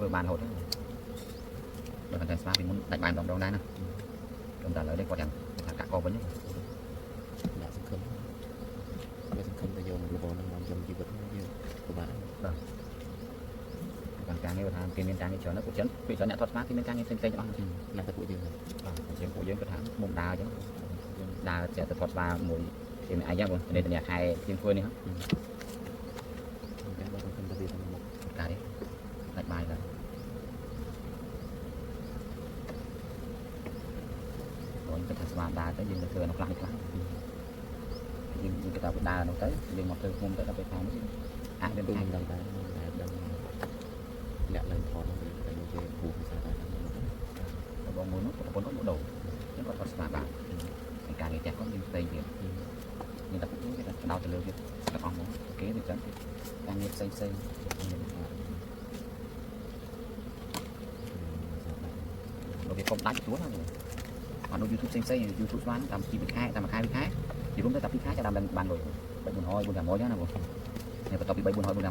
ធ្វើបានរហូតបើគាត់តែស្វាពីមុនដាច់បាយម្ដងម្ដងដែរណាតែឥឡូវនេះគាត់យ៉ាងថាកាក់កវិញ ដាក់សង្ឃឹមបើសង្ឃឹមតែយកមករបរហ្នឹងមកចំជីវិតយើងពិបាក បានការងារថាគេមានការងារច្រើនណាស់ពួកច្រើនពីច្រើនអ្នកថតស្មាគេមានការងារផ្សេងៗទាំងអស់ ណាស់តែពួកយើង បាទជាងពួកយើងគាត់ថាមុំដើរអញ្ចឹងយើងដើរចេះតែថតស្វាមួយគេមិនអាចបងនេះតនេះខែជាងធ្វើនេះ ការបើសង្ឃឹមតែវាទៅមុខ ការនេះដាច់បាយដែរបងគាត់ថាស្វាដើរទៅយើងទៅធ្វើអានោះខ្លះនេះខ្លះយើងយើងគេថាដើរនោះទៅយើងមកធ្វើភូមិទៅដល់ពេលខែនេះអាចមាន គឺ ខែ មិនដឹងដែរតែដឹងអ្នកឡើងថតហ្នឹងតែនិយាយព្រោះភាសាដែរ បងមួយនោះប្រពន្ធគាត់លក់ដូរអញ្ចឹងគាត់ថតស្វាបានហើយការងារផ្ទះគាត់មានផ្សេងទៀតមានតែពួកយើងគេថាដោតទៅលើទៀតទាំងអស់ហ្មងគេទៅចឹងការងារផ្សេងផ្សេង ដល់វាកុំដាច់ខ្លួនណាអត់ដូច YouTube ផ្សេងផ្សេង YouTube ស្មានតាមជីវិតខែតាមមួយខែពីរខែនិយាយរួមទៅតែពីរខែចាំបានលុយ3 400 4 500ចឹងណាបងនេះបន្ទាប់ពី3 400 4